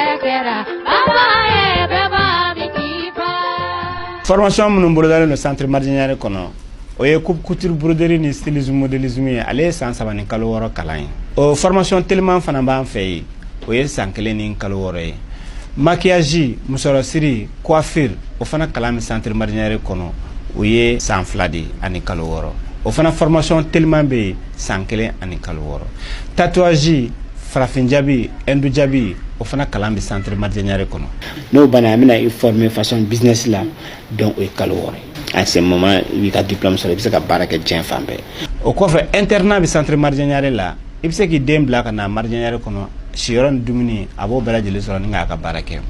Kɛra baba ye bɛɛ b'a min k'i fa. Formation minnu bolodalen don centre Mardian Niare kɔnɔ, o ye coupe couture, broderie ni stylisme, modélisme ye. Ale ye san 3 ni kalo 6 kalan ye. O formation teliman fana b'an fɛ yen, o ye san 1 ni kalo 6 ye. Maquillage, musɔrɔsiri, coiffure, o fana kalan bɛ centre Mardian Niare kɔnɔ, o ye san 2 de ani kalo 6. O fana formation teliman bɛ yen, san 1 ani kalo 6. Tatouage, farafin jabi, hindu jabi, o fana kalan bɛ centre Mardian Niare kɔnɔ. N'o banna, an bɛna i former façon business la. Donc o ye kalo 6 ye. À ce moment, i b'i ka diplôme sɔrɔ, i bɛ se ka baara kɛ diɲɛ fan bɛɛ. O kɔfɛ, internat bɛ centre Mardian Niare la. I bɛ se k'i den bila ka na Mardian Niare kɔnɔ, siyɔrɔ ni dumuni, a b'o bɛɛ lajɛlen sɔrɔ ni k'a ka baara kɛ.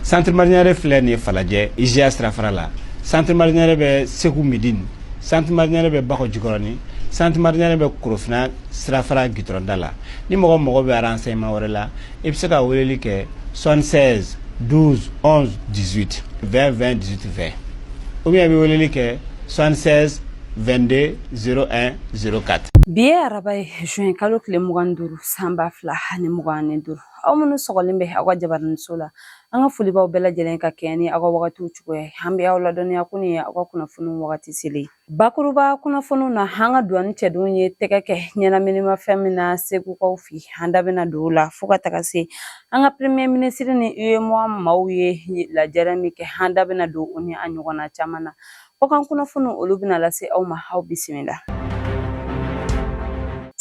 Centre Mardian Niare filɛ nin ye Falajɛ, IGA sirafara la. Centre Mardian Niare bɛ Segu Midine, centre Mardian Niare bɛ Bakɔ Jikɔrɔni, centre Mardian Niare bɛ Korofina sirafara gitɔrɔnda la. Ni mɔgɔ mago bɛ renseignement wɛrɛ la, i bɛ se ka weleli kɛ 76 12 11 18 20 20 18 20, ou bien i bɛ weleli kɛ 76 22 01 04. Bi ye araba ye, juin kalo tile 25, san 2025. Aw minnu sɔgɔlen bɛ aw ka jabaraniso la, an ka foli b'aw bɛɛ lajɛlen ka kɛɲɛ ni aw ka wagatiw cogoya ye. An bɛ aw ladɔnniya ko nin ye aw ka kunnafoniw wagati selen. Bakuruba kunnafoniw na, an ka duwani cɛdenw ye tɛgɛ kɛ ɲɛnaminimafɛn min na Segukaw fɛ, an da bɛna don o la, fo ka taga se an ka premier ministre ni UEMOA maaw ye lajɛrɛ min kɛ, an da bɛna don o ni a ɲɔgɔnna caman na. Kɔkan kunnafoniw, olu bɛna lase aw ma. Aw bisimila.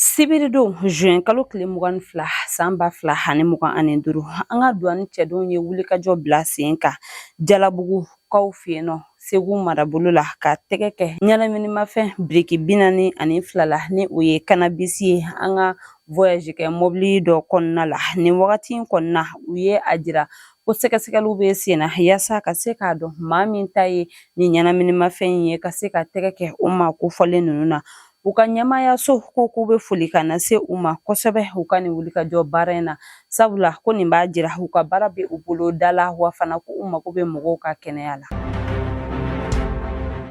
Sibiridon, juin kalo tile 22, san 2025, an ka duwani cɛdenw ye wulikajɔ bila sen kan Jalabugukaw fɛ yen nɔ, Segu marabolo la, ka tɛgɛ kɛ ɲɛnaminimafɛn biriki 42 la, ni o ye cannabis ye, an ka voyage kɛ mɔbili dɔ kɔnɔna la. Nin wagati in kɔnɔna, u ye a jira ko sɛgɛsɛgɛliw bɛ sen na yaasa ka se k'a dɔn maa min ta ye nin ɲɛnaminimafɛn in ye, ka se ka tɛgɛ kɛ o maa kofɔlen ninnu na. U ka ɲɛmaayaso ko k'u bɛ foli ka na se u ma kosɛbɛ u ka nin wulikajɔ baara in na, sabula ko nin b'a jira u ka baara bɛ u bolo da la, wa fana ko u mago bɛ mɔgɔw ka kɛnɛya la.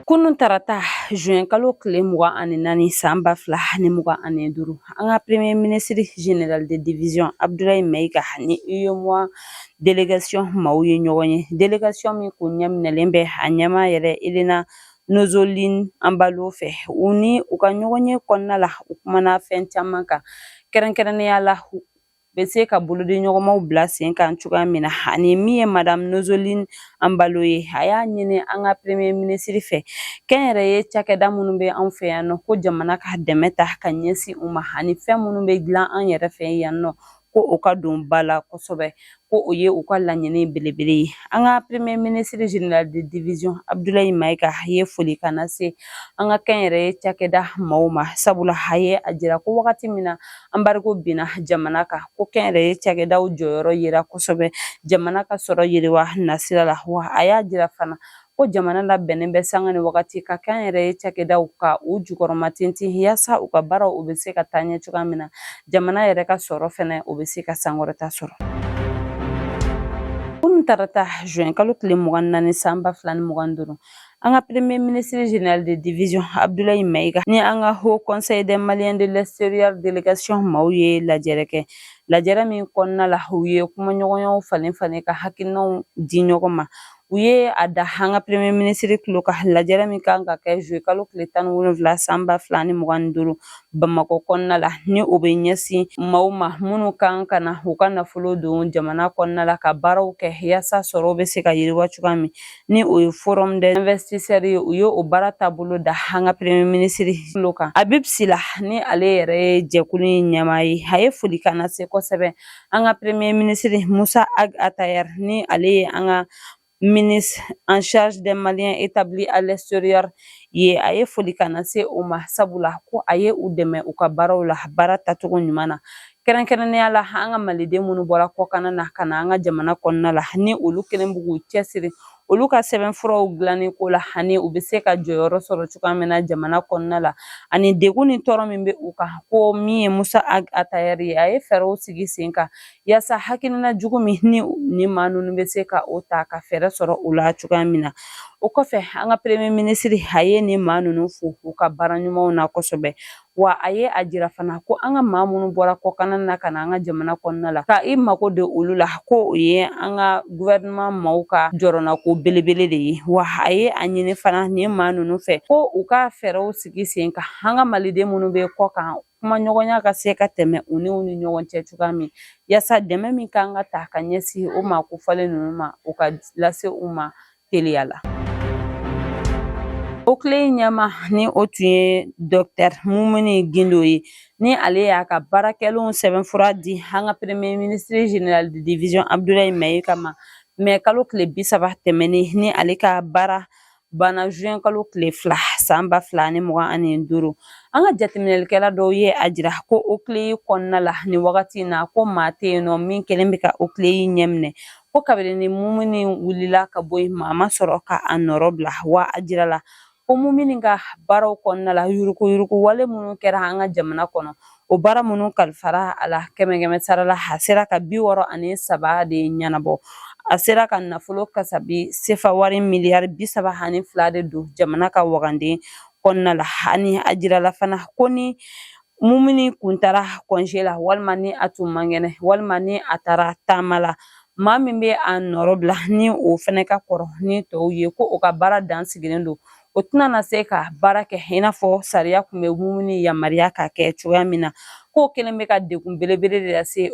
Kunun tarata, juin kalo tile 24, san 2025, an ka premier ministre général de division Abdoulaye Maïga ni UEMOA délégation maaw ye ɲɔgɔn ye, délégation min kun ɲɛminɛlen bɛ a ɲɛmaa yɛrɛ Elena Nozoline Ambalo fɛ. U ni u ka ɲɔgɔn ye kɔnɔna la, u kumana fɛn caman kan, kɛrɛnkɛrɛnnenya la u bɛ se ka bolodiɲɔgɔnmaw bila sen kan cogoya min na. Ani min ye madame Nozoline Ambalo ye, a y'a ɲini an ka premier ministre fɛ, kɛnyɛrɛye cakɛda minnu bɛ anw fɛ yan nɔ, ko jamana ka dɛmɛ ta ka ɲɛsin u ma, ani fɛn minnu bɛ dilan an yɛrɛ fɛ yan nɔ, ko o ka don ba la kosɛbɛ, ko o ye u ka laɲini belebele ye. An ka premier ministre général de division Abdoulaye Maïga ye foli ka na se an ka kɛnyɛrɛye cakɛda maaw ma, sabula a ye a jira ko wagati min na embargo binna jamana kan, ko kɛnyɛrɛye cakɛdaw jɔyɔrɔ yera kosɛbɛ jamana ka sɔrɔ yiriwa nasira la. Wa a y'a jira fana ko jamana labɛnnen bɛ sanga ni wagati ka kɛnyɛrɛye cakɛdaw ka u jukɔrɔma tintin, yaasa u ka baaraw u bɛ se ka taa ɲɛ cogoya min na, jamana yɛrɛ ka sɔrɔ fɛnɛ o bɛ se ka sankɔrɔta sɔrɔ. Kunun tarata, juin kalo tile 24, san 2025, an ka premier ministre général de division Abdoulaye Maïga ni an ka Haut Conseil des Maliens de l'extérieur délégation maaw ye lajɛrɛ kɛ, lajɛrɛ min kɔnɔna la u ye kumaɲɔgɔnyaw falen falen ka hakilinaw di ɲɔgɔn ma. U ye a da an ka premier ministre tulo kan, lajɛrɛ min kan ka kɛ juillet kalo tile 17, san 2025, Bamakɔ kɔnɔna la, ni o bɛ ɲɛsin maaw ma minnu kan ka na u ka nafolo don jamana kɔnɔna la ka baaraw kɛ, yaasa sɔrɔ bɛ se ka yiriwa cogoya min, ni o ye forum des investisseurs ye. U ye o baara taabolo da an ka premier ministre tulo kan. Habib Sila, ni ale yɛrɛ ye jɛkulu in ɲɛmaa ye, a ye foli ka na se kosɛbɛ an ka premier ministre Moussa Ag Attaher, ni ale ye an ka ministre en charge des Maliens établis à l'extérieur ye. A ye foli ka na se o ma, sabula ko a ye u dɛmɛ u ka baaraw la, baara tacogo ɲuman na, kɛrɛnkɛrɛnnenya la an ka maliden minnu bɔra kɔkanna na ka na an ka jamana kɔnɔna la, ni olu kelen b'u k'u cɛsiri. Olu ka sɛbɛnfuraw dilanni ko la ani u bɛ se ka jɔyɔrɔ sɔrɔ cogoya min na jamana kɔnɔna la, ani degun ni tɔɔrɔ min bɛ u kan, ko min ye Musa Ag Atayɛri ye, a ye fɛɛrɛw sigi sen kan yaasa hakilina jugu min ni nin maa ninnu bɛ se ka o ta ka fɛɛrɛ sɔrɔ u la cogoya min na. O kɔfɛ, an ka premier ministre a ye nin maa ninnu fo u ka baara ɲumanw na kosɛbɛ. Wa a ye a jira fana ko an ka maa minnu bɔra kɔkanna na ka na an ka jamana kɔnɔna la, ka i mako don olu la, ko o ye an ka gouvernement maaw ka jɔrɔnako belebele de ye. Wa a ye a ɲini fana nin maa ninnu fɛ ko u ka fɛɛrɛw sigi sen kan, an ka maliden minnu bɛ kɔkan, kumaɲɔgɔnya ka se ka tɛmɛ u n'u ni ɲɔgɔn cɛ cogoya min, yaasa dɛmɛ min kan ka ta ka ɲɛsin o maa kofɔlen ninnu ma, o ka lase u ma teliya la. OCLEI ɲɛmaa, ni o tun ye Dr Mumuni Gindo ye, ni ale y'a ka baarakɛlenw sɛbɛnfura di an ka premier ministre général de division Abdoulaye Maïga ma mɛ kalo tile 30 tɛmɛnen, ni ale ka baara banna juin kalo tile 2 san 2025. An ka jateminɛlikɛla dɔw ye a jira ko OCLEI kɔnɔna la nin wagati in na, ko maa tɛ yen nɔ min kɛlen bɛ ka OCLEI ɲɛminɛ, ko kabini ni Mumuni wulila ka bɔ yen, maa ma sɔrɔ ka a nɔrɔ bila. Wa a jirala ko Mumuni ka baaraw kɔnɔna la, yuruguyurugu wale minnu kɛra an ka jamana kɔnɔ, o baara minnu kalifara a la, kɛmɛ kɛmɛ sara la, a sera ka 63 de ɲɛnabɔ. A sera ka nafolo kasabi sefa wari miliyari 32 de don jamana ka waganden kɔnɔna la. Ani a jirala fana ko ni Mumuni kun taara congé la, walima ni a tun man kɛnɛ, walima ni a taara taama la, maa min bɛ a nɔrɔ bila, ni o fɛnɛ ka kɔrɔ ni tɔw ye, ko o ka baara dan sigilen don, o tɛna na se ka baara kɛ i n'a fɔ sariya tun bɛ Mumuni yamaruya ka kɛ cogoya min na. K'o kɛlen bɛ ka degun belebele de lase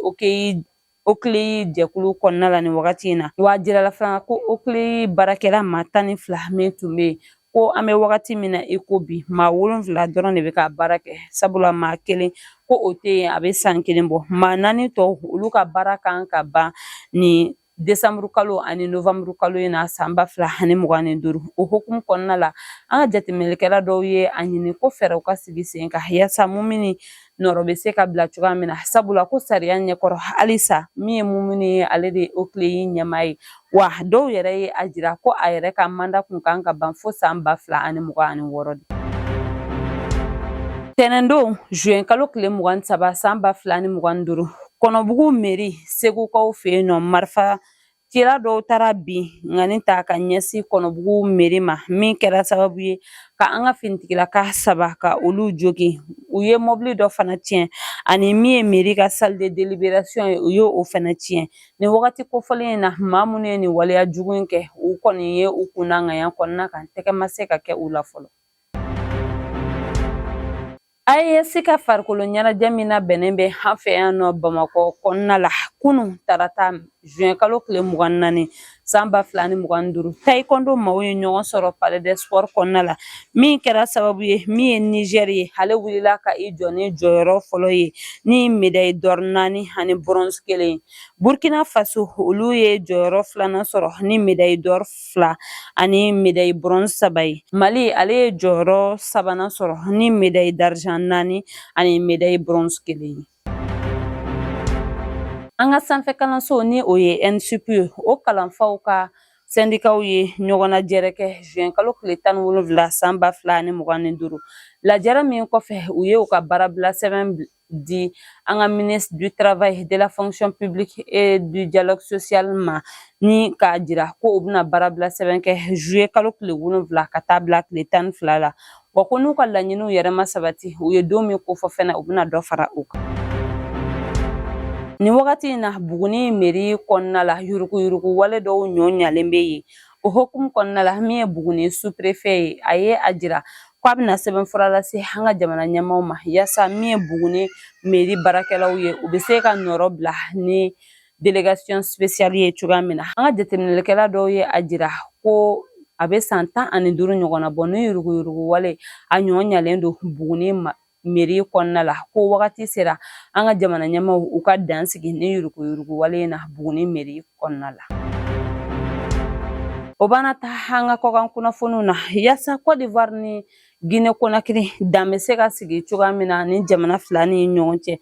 OCLEI jɛkulu kɔnɔna la nin wagati in na. Wa jirala fana ko OCLEI baarakɛla maa 12 min tun bɛ yen, ko an bɛ wagati min na i ko bi, maa 7 dɔrɔn de bɛ ka baara kɛ, sabula maa kelen ko o tɛ yen a bɛ san kelen bɔ. Maa 4 tɔw, olu ka baara kan ka ban ni desanburu kalo ani novanburu kalo in na san 2025. O hukumu kɔnɔna la, an ka jateminɛlikɛla dɔw ye a ɲini ko fɛɛrɛw ka sigi sen kan yaasa Mumuni nɔrɔ bɛ se ka bila cogoya min na, sabula ko sariya ɲɛkɔrɔ halisa, min ye Mumuni ye, ale de ye OCLEI ɲɛmaa ye. Wa dɔw yɛrɛ ye a jira ko a yɛrɛ ka mandat kun kan ka ban fo san 2026 de. Tɛnɛndon juin kalo tile 23 san 2025, Kɔnɔbugu mairie, Segukaw fɛ yen nɔ, marifa cila dɔw taara binkanni ta ka ɲɛsin Kɔnɔbugu mairie ma, min kɛra sababu ye ka an ka finitigilaka 3 ka olu jogin. U ye mɔbili dɔ fana tiɲɛ, ani min ye mairie ka salle de délibération ye, u ye o fana tiɲɛ. Nin wagati kofɔlen in na, maa minnu ye nin waleya jugu in kɛ, u kɔni ye u kunna ŋaɲa kɔnɔna kan, tɛgɛ ma se ka kɛ u la fɔlɔ. AES ka farikolo ɲɛnajɛ min labɛnnen bɛ an fɛ yan nɔ Bamakɔ kɔnɔna la, kunun tarata juin kalo tile 24 san 2025, taekwondo maaw ye ɲɔgɔn sɔrɔ palais des sports kɔnɔna la, min kɛra sababu ye min ye Niger ye, ale wulila ka i jɔ ni jɔyɔrɔ fɔlɔ ye ni médaille d'or 4 ani bronze 1. Burkina Faso, olu ye jɔyɔrɔ filanan sɔrɔ ni médaille d'or 2 ani médaille bronze 3 ye. Mali, ale ye jɔyɔrɔ sabanan sɔrɔ ni médaille d'argent 4 ani médaille bronze 1 ye. An ka sanfɛ kalanso, ni o ye ENSUP ye, o kalanfaw ka sɛndikaw ye ɲɔgɔnna jɛrɛ kɛ juin kalo tile 17 san 2025. Lajɛrɛ min kɔfɛ, u ye u ka baarabila sɛbɛn di an ka ministre du Travail, de la Fonction publique et du Dialogue social ma, ni k'a jira ko u bɛna baarabila sɛbɛn kɛ juillet kalo tile 7 ka taa bila tile 12 la. Wa ko n'u ka laɲiniw yɛrɛ ma sabati, u ye don min kofɔ fɛnɛ, u bɛna dɔ fara o kan. Nin wagati in na, Buguni mairie kɔnɔna la, yuruguyurugu wale dɔw ɲɔ ɲalen bɛ yen. O hukumu kɔnɔna la, min ye Buguni sous-préfet ye, a ye a jira ko a bɛna sɛbɛnfura lase an ka jamana ɲɛmaaw ma, yaasa min ye Buguni mairie baarakɛlaw ye, u bɛ se ka nɔrɔ bila ni délégation spéciale ye cogoya min na. An ka jateminɛlikɛla dɔw ye a jira ko a bɛ san 15 ɲɔgɔnna bɔ ni yuruguyurugu wale a ɲɔ ɲalen don Buguni mairie kɔnɔna la, ko wagati sera an ka jamana ɲɛmaaw u ka dan sigi ni yuruguyurugu wale in na Buguni mairie kɔnɔna la. O b'an ta an ka kɔkan kunnafoniw na, yaasa Côte d'Ivoire ni Guinée Conakry dan bɛ se ka sigi cogoya min na ni jamana fila ni ɲɔgɔn cɛ.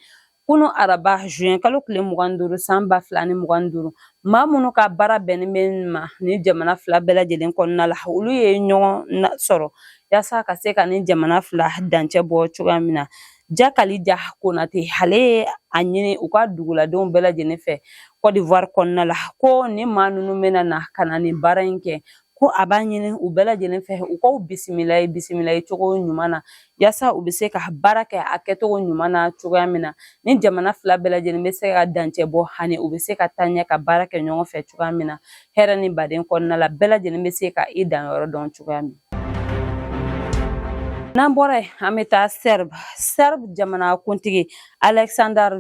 Kunu araba juin kalo tile 25 san 2025, maa minnu ka baara bɛnnen bɛ nin ma ni jamana fila bɛɛ lajɛlen kɔnɔna la, olu ye ɲɔgɔn sɔrɔ yaasa ka se ka ni jamana fila dancɛ bɔ cogoya min na. Jakalija Konate, ale ye a ɲini u ka duguladenw bɛɛ lajɛlen fɛ Côte d'Ivoire kɔnɔna la, ko ni maa ninnu bɛna na ka na nin baara in kɛ, ko a b'a ɲini u bɛɛ lajɛlen fɛ u k'u bisimila ye bisimila ye cogo ɲuman na, yaasa u bɛ se ka baara kɛ a kɛcogo ɲuman na cogoya min na, ni jamana fila bɛɛ lajɛlen bɛ se ka dancɛ bɔ ani u bɛ se ka taa ɲɛ ka baara kɛ ɲɔgɔn fɛ cogoya min na, hɛrɛ ni baden kɔnɔna la, bɛɛ lajɛlen bɛ se ka i danyɔrɔ dɔn cogoya min. N'an bɔra yen, an bɛ taa Serbe. Serbe jamana kuntigi Alexander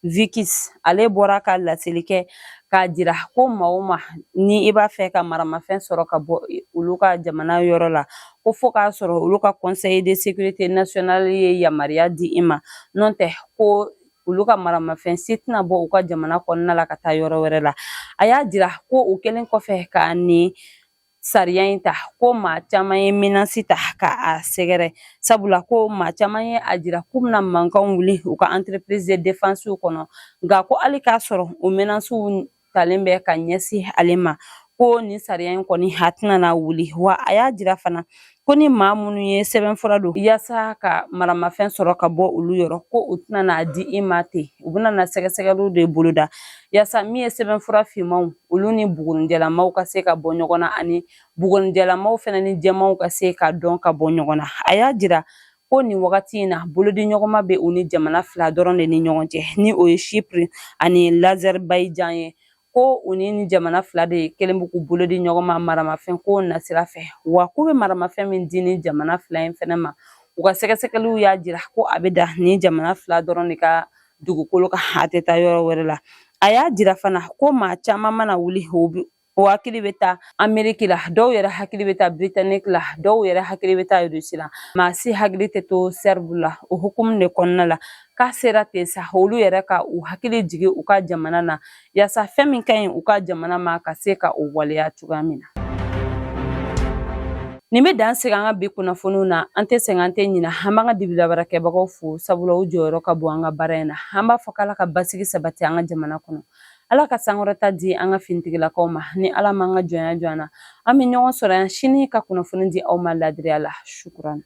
Vučić, ale bɔra ka laseli kɛ k'a jira ko maa o maa ni i b'a fɛ ka maramafɛn sɔrɔ ka bɔ olu ka jamana yɔrɔ la, ko fo k'a sɔrɔ olu ka Conseil de sécurité nationale ye yamaruya di i ma, n'o tɛ ko olu ka maramafɛn si tɛna bɔ u ka jamana kɔnɔna la ka taa yɔrɔ wɛrɛ la. A y'a jira ko o kɛlen kɔfɛ ka nin sariya in ta, ko maa caman ye menace ta ka a sɛgɛrɛ, sabula ko maa caman ye a jira k'u bɛna mankanw wuli u ka entreprise de défense kɔnɔ. Nka ko hali k'a sɔrɔ o menacew talen bɛ ka ɲɛsin ale ma, ko nin sariya in kɔni a tɛna na wuli. Wa a y'a jira fana ko ni maa minnu ye sɛbɛnfura don yaasa ka maramafɛn sɔrɔ ka bɔ olu yɔrɔ, ko u tɛna n'a di i ma ten, u bɛna na sɛgɛsɛgɛliw de boloda yaasa min ye sɛbɛnfura finmanw olu ni bugurinjɛlamaw ka se ka bɔ ɲɔgɔn na, ani bugurinjɛlamaw fana ni jɛmanw ka se ka dɔn ka bɔ ɲɔgɔn na. A y'a jira ko nin wagati in na, bolodiɲɔgɔnma bɛ u ni jamana fila dɔrɔn de ni ɲɔgɔn cɛ, ni o ye Chypre ani l'Azerbaïdjan ye, ko u ni jamana fila de kelen bɛ k'u bolo di ɲɔgɔn ma maramafɛn ko nasira fɛ. Wa k'u bɛ maramafɛn min di ni jamana fila in fɛnɛ ma, u ka sɛgɛsɛgɛliw y'a jira ko a bɛ da ni jamana fila dɔrɔn de ka dugukolo kan, a tɛ taa yɔrɔ wɛrɛ la. A y'a jira fana ko maa caman mana wuli, o hakili bɛ taa Ameriki la, dɔw yɛrɛ hakili bɛ taa Britannique la, dɔw yɛrɛ hakili bɛ taa Russie la, maa si hakili tɛ to Serbe la. O hukumu de kɔnɔna la, k'a sera ten sa, olu yɛrɛ ka u hakili jigin u ka jamana na, yaasa fɛn min ka ɲi u ka jamana ma ka se ka o waleya cogoya min na. Nin bɛ dan sigi an ka bi kunnafoniw na. An tɛ sɛgɛn, an tɛ ɲina, an b'an ka dibilabarakɛbagaw fo, sabula u jɔyɔrɔ ka bon an ka baara in na. An b'a fɔ k'Ala ka basigi sabati an ka jamana kɔnɔ, Ala ka sankɔrɔta di an ka finitigilakaw ma. Ni Ala m'an ka jɔnya jɔ an na, an bɛ ɲɔgɔn sɔrɔ yan sini ka kunnafoni di aw ma ladiriya la. Shukuran.